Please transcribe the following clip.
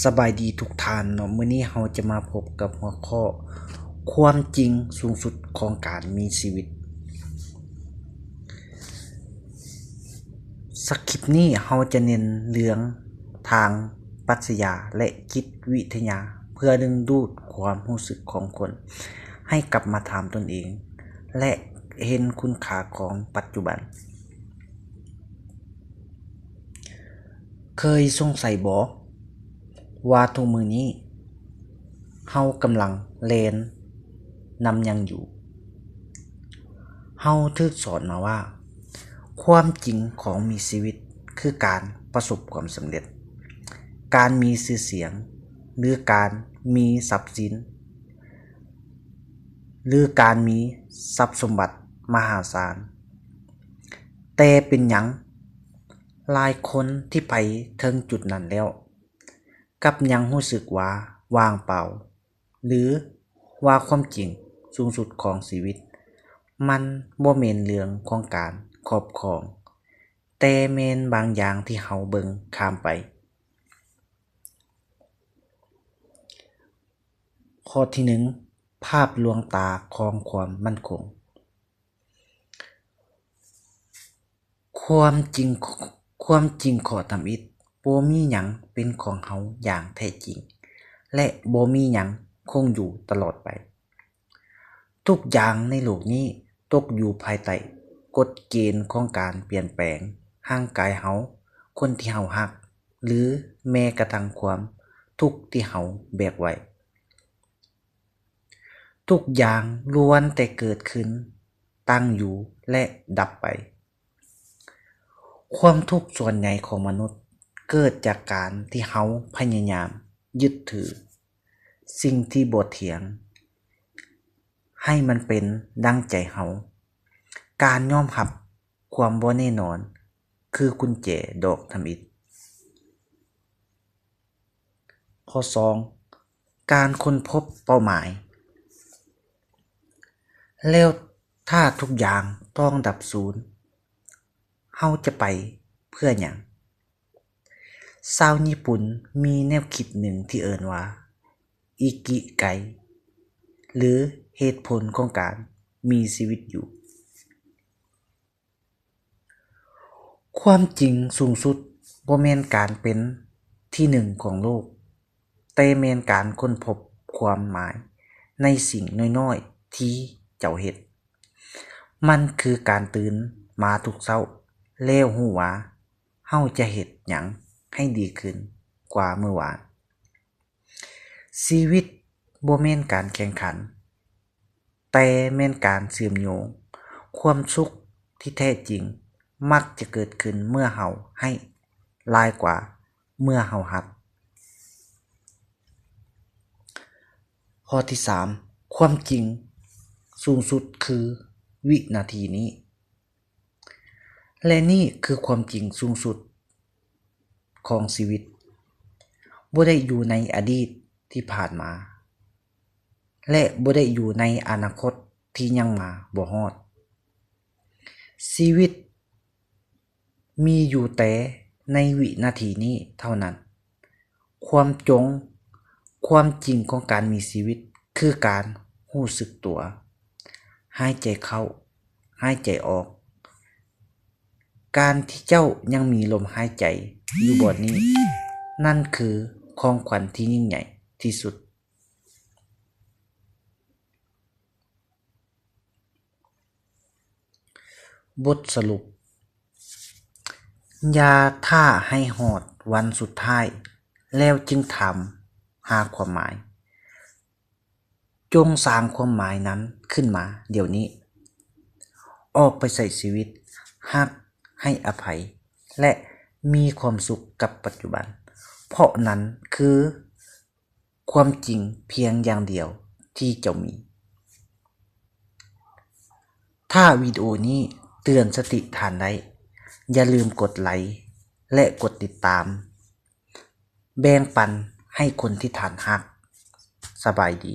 ສະບາຍດີທຸກທ່ານເນາະ, ມື້ນີ້ເຮົາຈະມາພົບກັບຫົວຂໍ້ຄວາມຈິງສູງສຸດຂອງການມີຊີວິດ. ສະຄຣິບນີ້ເຮົາຈະເນັ້ນເລື່ອງທາງປັດຊະຍາ ແລະ ຈິດວິທະຍາ ເພື່ອດຶງດູດຄວາມຮູ້ສຶກຂອງຄົນໃຫ້ກັບມາຖາມຕົນເອງ ແລະ ເຫັນຄຸນຄ່າຂອງປັດຈຸບັນ. ເຄີຍສົງໄສບໍ່ວ່າທຸກມື້ນີ້ເຮົາກຳລັງແລ່ນນຳຫຍັງຢູ່? ເຮົາຖືກສອນມາວ່າ ຄວາມຈິງຂອງມີຊີວິດຄືການປະສົບຄວາມສຳເລັດ, ການມີຊື່ສຽງ ຫຼື ການມີຊັບສິນ ຫຼື ການມີຊັບສົມບັດມະຫາສານ. ແຕ່ເປັນຫຍັງຫຼາຍຄົນທີ່ໄປເຖິງຈຸດນັ້ນແລ້ວ ກັບຍັງຮູ້ສຶກວ່າວ່າງເປົ່າ ຫຼື ວ່າຄວາມຈິງສູງສຸດຂອງຊີວິດ ມັນບໍ່ແມ່ນເລື່ອງຂອງການຄອບຄອງ, ແຕ່ແມ່ນບາງຢ່າງທີ່ເຮົາເບິ່ງຂ້າມໄປ. ຂໍ້ທີໜຶ່ງ ພາບລວງຕາຂອງຄວາມໝັ້ນຄົງ. ຄວາມຈິງ, ຄວາມຈິງຂໍ້ທຳອິດ, ບໍ່ມີຫຍັງເປັນຂອງເຮົາຢ່າງແທ້ຈິງ ແລະ ບໍ່ມີຫຍັງຄົງຢູ່ຕະຫຼອດໄປ. ທຸກຢ່າງໃນໂລກນີ້ຕົກຢູ່ພາຍໃຕ້ກົດເກນຂອງການປ່ຽນແປງຮ່າງກາຍເຮົາ, ຄົນທີ່ເຮົາຮັກ ຫຼື ແມ້ກະທັ່ງຄວາມທຸກທີ່ເຮົາແບກໄວ້. ທຸກຢ່າງລ້ວນແຕ່ເກີດຂຶ້ນ, ຕັ້ງຢູ່ ແລະ ດັບໄປ. ຄວາມທຸກສ່ວນໃຫຍ່ຂອງມະນຸດເກີດຈາກການທີ່ເຮົາພະຍາຍາມຍຶດຖືສິ່ງທີ່ບໍ່ທ່ຽງໃຫ້ມັນເປັນດັ່ງໃຈເຮົາ. ການຍອມຮັບຄວາມບໍ່ແນ່ນອນຄືກຸນແຈດອກທຳອິດ. ຂໍ້ສອງ ການຄົ້ນພົບເປົ້າໝາຍ. ແລ້ວຖ້າທຸກຢ່າງຕ້ອງດັບສູນ, ເຮົາຈະໄປເພື່ອຫຍັງ? ຊາວຍີ່ປຸ່ນມີແນວຄິດໜຶ່ງທີ່ເອີ້ນວ່າ ອິກິໄກ ຫຼື ເຫດຜົນຂອງການມີຊີວິດຢູ່. ຄວາມຈິງສູງສຸດບໍ່ແມ່ນການເປັນທີໜຶ່ງຂອງໂລກ, ແຕ່ແມ່ນການຄົ້ນພົບຄວາມໝາຍໃນສິ່ງນ້ອຍໆທີ່ເຈົ້າເຮັດ. ມັນຄືການຕື່ນມາທຸກເຊົ້າ ແລ້ວຮູ້ວ່າເຮົາຈະເຮັດຫຍັງໃຫ້ດີຂຶ້ນກວ່າມື້ວານ. ຊີວິດບໍ່ແມ່ນການແຂ່ງຂັນ, ແຕ່ແມ່ນການເຊື່ອມໂຍງ. ຄວາມສຸກທີ່ແທ້ຈິງມັກຈະເກີດຂຶ້ນເມື່ອເຮົາໃຫ້ຫຼາຍກວ່າເມື່ອເຮົາຮັບ. ຂໍ້ທີສາມ ຄວາມຈິງສູງສຸດຄືວິນາທີນີ້. ແລະ ນີ້ຄືຄວາມຈິງສູງສຸດຂອງຊີວິດ, ບໍ່ໄດ້ຢູ່ໃນອະດີດທີ່ຜ່ານມາ ແລະ ບໍ່ໄດ້ຢູ່ໃນອະນາຄົດທີ່ຍັງມາບໍ່ຮອດ. ຊີວິດມີຢູ່ແຕ່ໃນວິນາທີນີ້ເທົ່ານັ້ນ. ຄວາມຈົງ, ຄວາມຈິງຂອງການມີຊີວິດຄືການຮູ້ສຶກຕົວ, ຫາຍໃຈເຂົ້າ, ຫາຍໃຈອອກ. ການທີ່ເຈົ້າຍັງມີລົມຫາຍໃຈຢູ່ບ່ອນນີ້, ນັ້ນຄືຂອງຂວັນທີ່ຍິ່ງໃຫຍ່ທີ່ສຸດ. ບົດສະຫຼຸບ. ຢ່າຖ້າໃຫ້ຮອດວັນສຸດທ້າຍແລ້ວຈຶ່ງຖາມຫາຄວາມໝາຍ. ຈົ່ງສ້າງຄວາມໝາຍນັ້ນຂຶ້ນມາດຽວນີ້. ອອກໄປໃຊ້ຊີວິດ, ຮັກ, ໃຫ້ອະໄພ ແລະ ມີຄວາມສຸກກັບປັດຈຸບັນ, ເພາະນັ້ນຄື ຄວາມຈິງພຽງຢ່າງດຽວທີ່ເຈົ້າມີ. ຖ້າວິດີໂອນີ້ເຕືອນສະຕິທ່ານໄດ້, ຢ່າລືມກົດໄລ ແລະ ກົດຕິດຕາມ, ແບ່ງປັນໃຫ້ຄົນທີ່ທ່ານຮັກ. ສະບາຍດີ.